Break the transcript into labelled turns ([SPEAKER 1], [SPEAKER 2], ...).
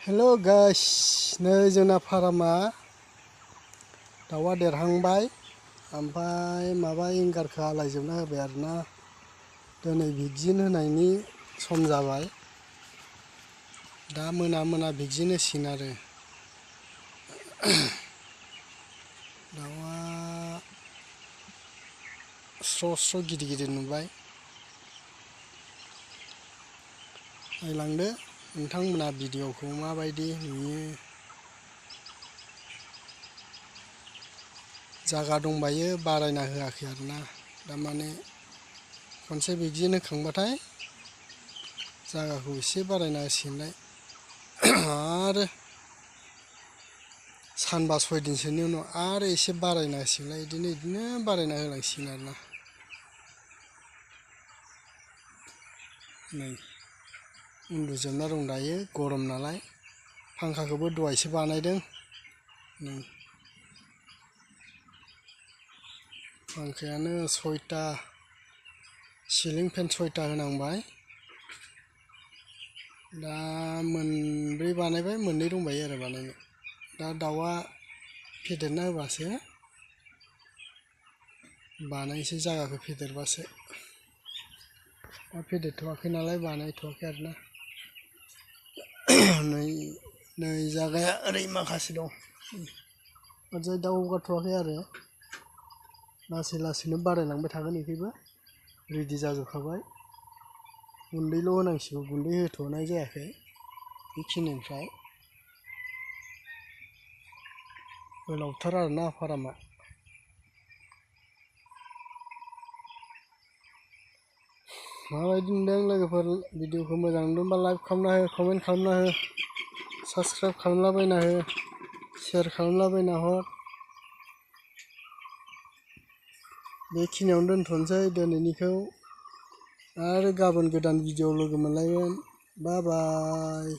[SPEAKER 1] Hello guys, नै जोंना फारामा दाउआ देरहांबाय ओमफ्राय माबा एंगारखौ आलायजोबना होबाय आरोना। दिनै भेक्सिन होनायनि सम जाबाय। दा मोना मोना भेक्सिन होसिगोन आरो। दाउआ स्र' स्र' गिदिर गिदिर नुबाय। नायलांदो नोंथांमोना भिडिअ'खौ माबायदि नुयो। जागा दंबायो बारायना होआखै आरोना। दामाने खनसे भेक्सिन होखांबाथाय जागाखौ एसे बारायना होसिगोनलाय। आरो सानबा 6 दिनसोनि उनाव आरो एसे बारायना होसिगोनलाय। बिदिनो बारायना होलांसिगोन आरोना। नै उन्दुजोबना दं दायो, गरम नालाय। फांखाखौबो दहायसो बानायदों। फांखायानो 6टा, सिलिं फेन 6टा होनांबाय। दा मोनब्रै बानायबाय, मोननै दंबायो आरो बानायनो। दा दाउआ फेदेरना होबासो बानायनोसै, जागाखौ फेदेरबासो। दा फेदेरथ'वाखै नालाय बानायथ'वाखै आरोना। नै जागाया ओरै माखासे दं। ओरैजाय दाउ हगारथ'वाखै आरो। लासै लासैनो बारायलांबाय थागोन बेखैबो। रेडि जाजोबखाबाय। गुन्दैल' होनांसिगौ, गुन्दै होथ'नाय जायाखै बेखिनिनिफ्राय। गोलावथार आरोना फारामा। माबायदि नुदों लोगोफोर? भिडिअखौ मोजां नुदोंबा लाइक खालामना हो, कमेन्ट खालामना हो, साबस्क्राइब खालामलाबायना हो, शेयार खालामलाबायना हर। बेखिनियावनो दोनथ'नोसै दिनैनिखौ। आरो गाबोन गोदान भिडिअ लोगो मोनलायगोन। बाय बाय।